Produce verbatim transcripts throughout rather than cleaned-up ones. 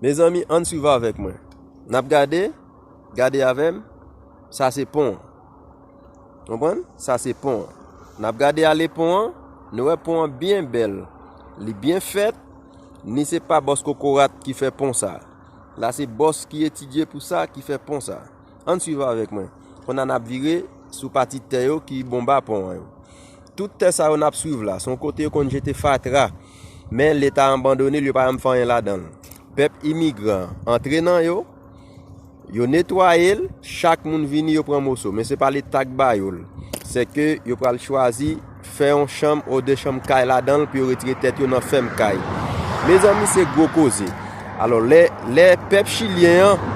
Mezanmi, ann swiv avèk mwen. N ap gade, gade avè m, sa se pon an. Konprann? Sa se pon an. N ap gade ale pon an, nou wè pon an byen bèl. Li byen fèt, ni se pa bòs kokorat ki fè pon sa. La se bòs ki etidye pou sa ki fè pon sa. Ann swiv avèk mwen. Konnya n ap vire sou pati tè yo ki bò ba pon an yo. Tout tè sa yo n ap swiv la, se yon kote yo konn jete fatra. Men Leta abandone l, yo pa janm fè anyen ladan l. Pèp imigran antre nan yo, yo netwaye l, chak moun vini, yo pran moso. Men se pa Leta k ba yo l. Se ke yo pral chwazi fè yon chanm ou de chanm kay ladan l pou yo retire tèt yo nan fèm kay. Mezanmi, se gwo koze. Alò, lè, lè pèp chilyen an,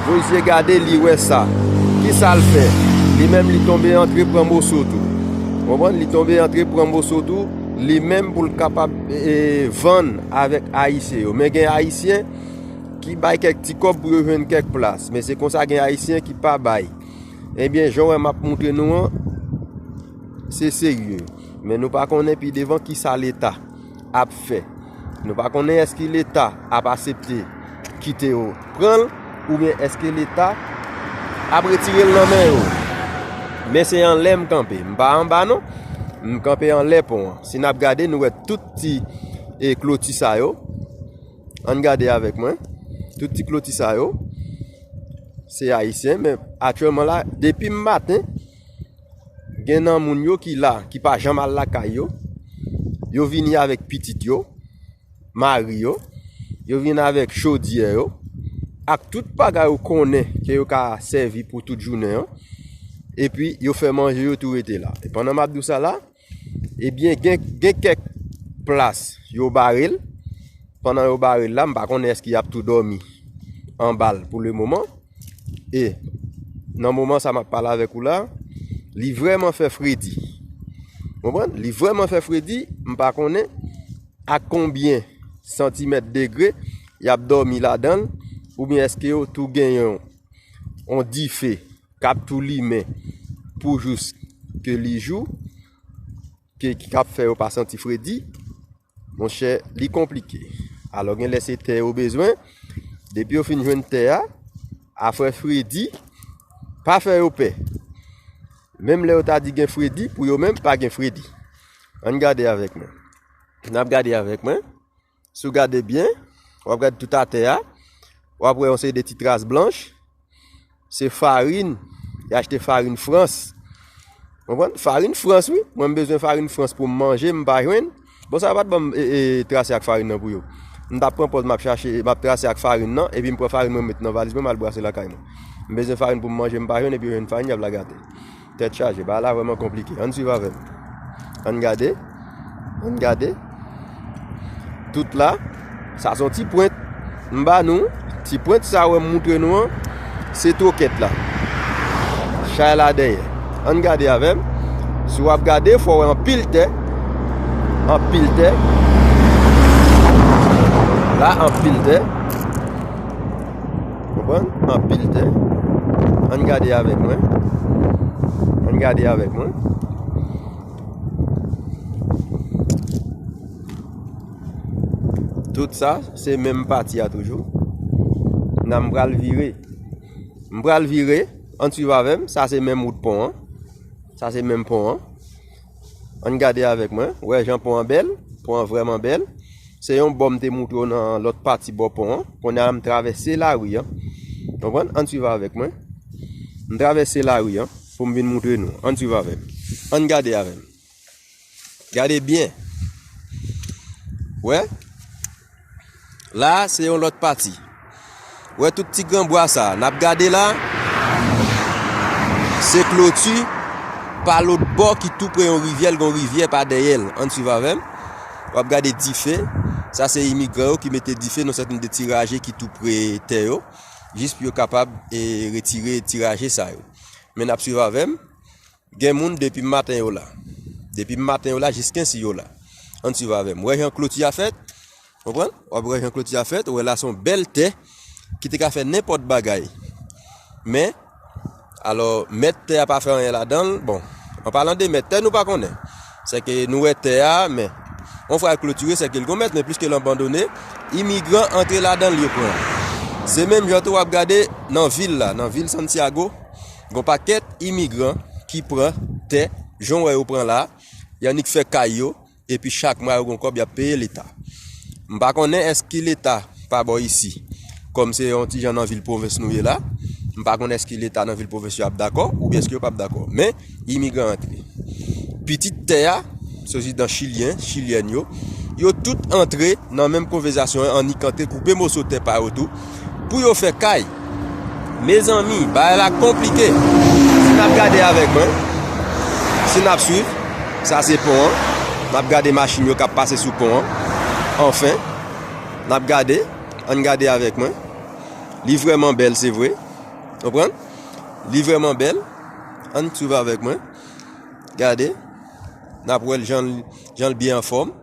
Jozye gade, li wè sa. Ki sa l fè? Li menm, li tonbe antre pran moso tou. Konprann? Li tonbe antre pran moso tou, li menm pou l kapab, e, vann avèk Ayisyen yo. Men gen Ayisyen ki bay kèk ti kòb pou yo jwenn kèk plas. Men se konsa gen Ayisyen ki pa bay. Ebyen, jan w wè m ap montre nou an, se serye. Men nou pa konnen pi devan ki sa Leta ap fè. Nou pa konnen èske Leta ap aksepte kite yo pran l, oubyen èske Leta ap retire l nan men yo. Men se anlè m kanpe. M pa anba non. M kanpe anlè pon an. Si n ap gade, nou wè tout ti, e, kloti sa yo. Ann gade avèk mwen. Tout ti kloti sa yo, se Ayisyen, men aktyèlman la, depi maten, gen nan moun yo ki la, ki pa janm al lakay yo. Yo vini avèk pitit yo, mari yo. Yo vini avèk chodyè yo, ak tout bagay yo konnen ke yo ka sèvi pou tout jounen an. Epi, yo fè manje yo tou rete la. E pandan m ap di w sa la, ebyen, gen, gen kèk plas yo bare l. Pandan yo bare l la, m pa konnen èske y ap tou dòmi anba l pou le moman. E nan moman sa m ap pale avèk ou la, li vrèman fè fredi. Konprann? Li vrèman fè fredi, m pa konnen a konbyen santimèt degre y ap dòmi ladan l, oubyen èske yo tou gen yon, yon dife k ap tou limen pou jis ke li jou, ke, ki k ap fè yo pa santi fredi. Monchè, li konplike. Alò, genlè se tè yo bezwen. Depi yo fin jwenn tè a, afè fredi pa fè yo pè. Menm lè yo ta di gen fredi, pou yo menm, pa gen fredi. Ann gade avèk mwen. N ap gade avèk mwen. Si w gade byen, w ap gade tout atè a. W ap wè yon seri de ti tras blanch. Se farin. Y achte farin Frans. Konprann? Farin Frans, wi. Mwen, m bezwen farin Frans pou m manje, m pa jwenn. Bon, sa pa t ban m, e, e, trase ak farin nan pou yo. M t ap pran pòz, m ap chache, m ap trase ak farin nan, epi m pran farin mwen, m met nan valiz mwen, m al brase lakay mwen. M bezwen farin pou m manje, m pa jwenn, epi yo jwenn farin, y ap lage atè. Tèt chaje, bagay la vrèman konplike. Ann swiv avè m. Ann gade. Ann gade. Tout la, sa se yon ti pwent. M ba nou, ti pwent sa wè m montre nou an, se twokèt la. Chay la dèyè. Ann gade avè m. Si w ap gade, fò w wè anpil tè. Anpil tè. La, anpil tè. Konprann? Anpil tè. Ann gade avèk mwen. Ann gade avèk mwen. Tout sa, se menm pati a toujou. Nan m pral vire. M pral vire, ann swiv avè m. Sa se menm wout pon an. Sa se menm pon an. Ann gade avèk mwen. Wè jan pon an bèl. Pon an vrèman bèl. Se yon bò m te montre w nan lòt pati bò pon an. Kounye a m travèse lari an. Konprann? Ann swiv avèk mwen. M travèse lari an pou m vin montre nou. Ann swiv avè m. Ann gade avè m. Gade byen. Wè? La, se yon lòt pati. Wè tout ti gran bwa sa a n ap gade la? Se kloti pa lòt bò ki tou pre yon rivyè, l gen yon rivyè pa dèyè l. Ann swiv avè m. W ap gade dife. Sa se imigran yo ki mete dife nan sèten de ti raje ki tou pre tè yo, jis pou yo kapab, e, retire ti raje sa yo. Men n ap swiv avè m. Gen moun depi maten yo la. Depi maten yo la, jiskensi yo la. Ann swiv avè m. Wè jan kloti a fèt? Konprann? W ap wè jan kloti a fèt. Wè la se yon bèl tè ki te ka fè nenpòt bagay. Men, alò, mèt tè a pa fè anyen ladan l. Bon, an palan de mèt tè, nou pa konnen. Sèke nou wè tè a, men yon fwa l klotire, sèke l gon mèt, men pliske l abandone, imigran antre ladan l, yo pran. Se menm jan tou w ap gade nan vil la, nan vil Santiago, gon pakèt imigran ki pran tè, jan w wè yo pran la, y annik fè kay yo, epi chak mwa yo gon kòb y ap peye Leta. M pa konnen èske Leta pa bò isi, kòm se yon ti jan nan vil pwovens nou ye la, m pa konnen èske Leta nan vil pwovens yo ap dakò, oubyen èske yo p ap dakò. Men, imigran antre. Pitit tè a, se rezidan chilyen, chilyèn yo, yo tout antre nan menm konvèsasyon an, annik antre koupe moso tè pa yo tou, pou yo fè kay. Mezanmi, bagay la konplike. Si n ap gade avèk mwen, si n ap swiv, sa se pon an. N ap gade machin yo k ap pase sou pon an. Anfen, n ap gade, ann gade avèk mwen. Li vrèman bèl, se vre. Konprann? Li vrèman bèl. Ann swiv avèk mwen. Gade. N ap wè l jan l, jan l byen anfòm.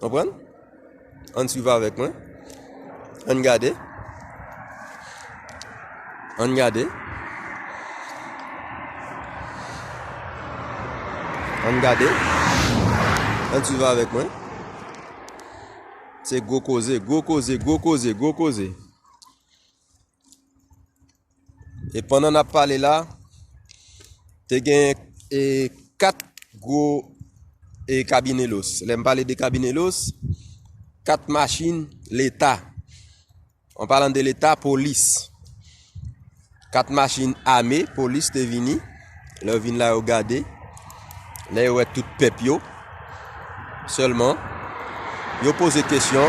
Konprann? Ann swiv avèk mwen. Ann gade. Ann gade. Ann gade. Ann swiv avèk mwen. Se gwo koze, gwo koze, gwo koze, gwo koze. E pandan n ap pale la, te gen, e, kat gwo, e, cabineros. Lè m pale de cabineros, kat machin Leta. An palan de Leta, polis. Kat machin ame, polis te vini. Lè yo vin la, yo gade. Lè yo wè tout pèp yo, sèlman, yo poze kesyon.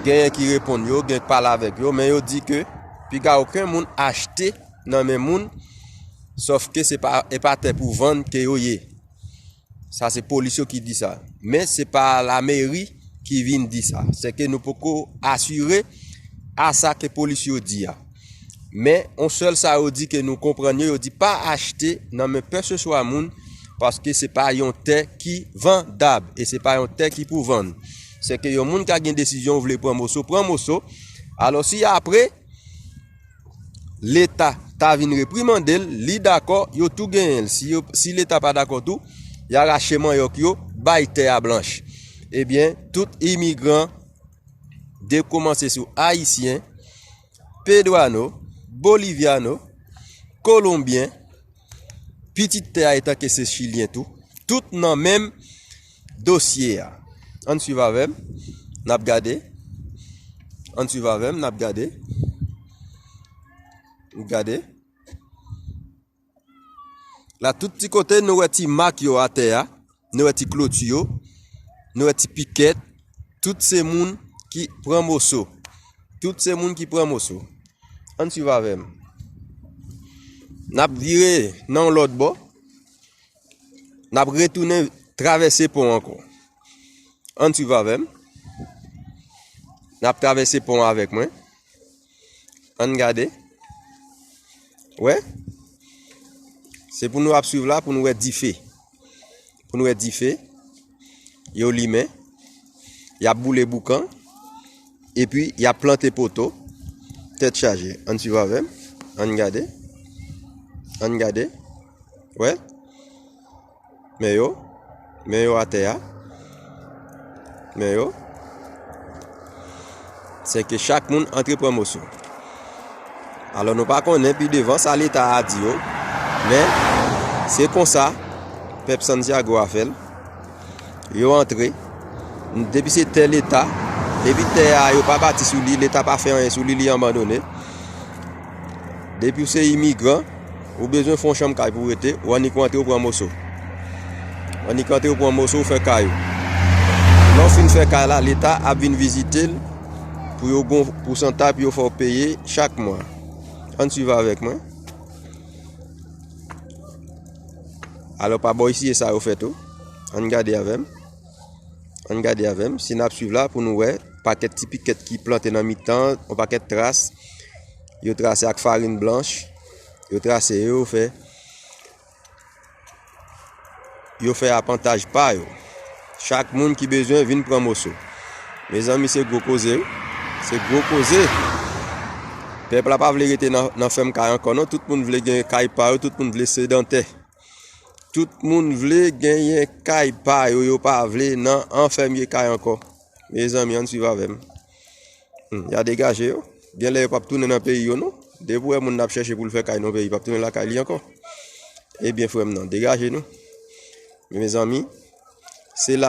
Genyen ki reponn yo, gen k pale avèk yo, men yo di ke piga okenn moun achte nan men moun, sòf ke se pa, e pa tè pou vann ke yo ye. Sa se polis yo ki di sa. Men se pa lameri ki vin di sa. Se ke nou poko asire a sa ke polis yo di a. Men, on sèl sa yo di ke nou konprann yo, yo di pa achte nan men kèlkeswa moun, paske se pa yon tè ki vandab, e se pa yon tè ki pou vann. Se ke yon moun ka gen desizyon, ou vle pran moso, pran moso. Alò, si apre, Leta ta vin reprimande l, li dakò, yo tou genyen l. Si yo, si Leta pa dakò tou, y a rache manyòk yo, bay tè a blanch. Ebyen, tout imigran, de kòmanse sou Ayisyen, Pedwano, Bolivyano, Kolonbyen, pitit tè a etanke se Chilyen tou, tout nan menm dosye a. Ann swiv avè m, n ap gade. Ann swiv avè m, n ap gade. Gade. La, tout ti kote, nou wè ti mak yo atè a, nou wè ti kloti yo, nou wè ti pikèt, tout se moun ki pran moso. Tout se moun ki pran moso. Ann swiv avè m. N ap vire nan yon lòt bò. N ap retounen travèse pon ankò. Ann swiv avè m. N ap travèse pon avèk mwen. Ann gade. Wè. Se pou nou ap swiv la, pou nou wè dife. Pou nou wè dife. Yo limen. Y ap boule boukan. Epi, y ap plante poto. Tèt chaje. Ann swiv avè m. Ann gade. Ann gade. Wè. Men yo, men yo atè a. Men yo. Se ke chak moun antre pran moso. Alò, nou pa konnen pi devan sa Leta a di yo, men se konsa pèp Santiago a fè l. Yo antre, depi se tè Leta, depi tè a yo pa bati sou li, Leta pa fè anyen sou li, li abandone. Depi w se imigran, ou bezwen fè yon chanm kay pou w rete, ou annik ou antre ou pran moso. Ou annik antre ou pran moso, ou fè kay ou. Lè w fin fè kay la, Leta ap vin vizite l pou yo gon pousantaj pou yo fè w peye chak mwa. Ann swiv avèk mwen. Alò, pa bò isi, e sa yo fè tou. Ann gade avè m. Ann gade avè m. Si n ap swiv la pou nou wè pakèt ti pikèt ki plante nan mitan, yon pakèt tras. Yo trase ak farin blanch. Yo trase yo, yo fè, yo fè apantaj pa yo. Chak moun ki bezwen vin pran moso. Mezanmi, se gwo koze, wi. Se gwo koze. Pèp la pa vle rete nan, nan fèm kay ankò, non. Tout moun vle gen kay pa yo, tout moun vle sedantè. Tout moun vle genyen kay pa yo, yo pa vle nan anfèmye kay ankò. Mezanmi, ann swiv avè m. Hmm, y a degaje yo. Gen lè yo p ap tounen nan peyi yo non. Depi w wè moun n ap chèche pou l fè kay nan peyi, p ap tounen lakay li ankò. Ebyen, frè m nan, degaje nou. Mezanmi, se la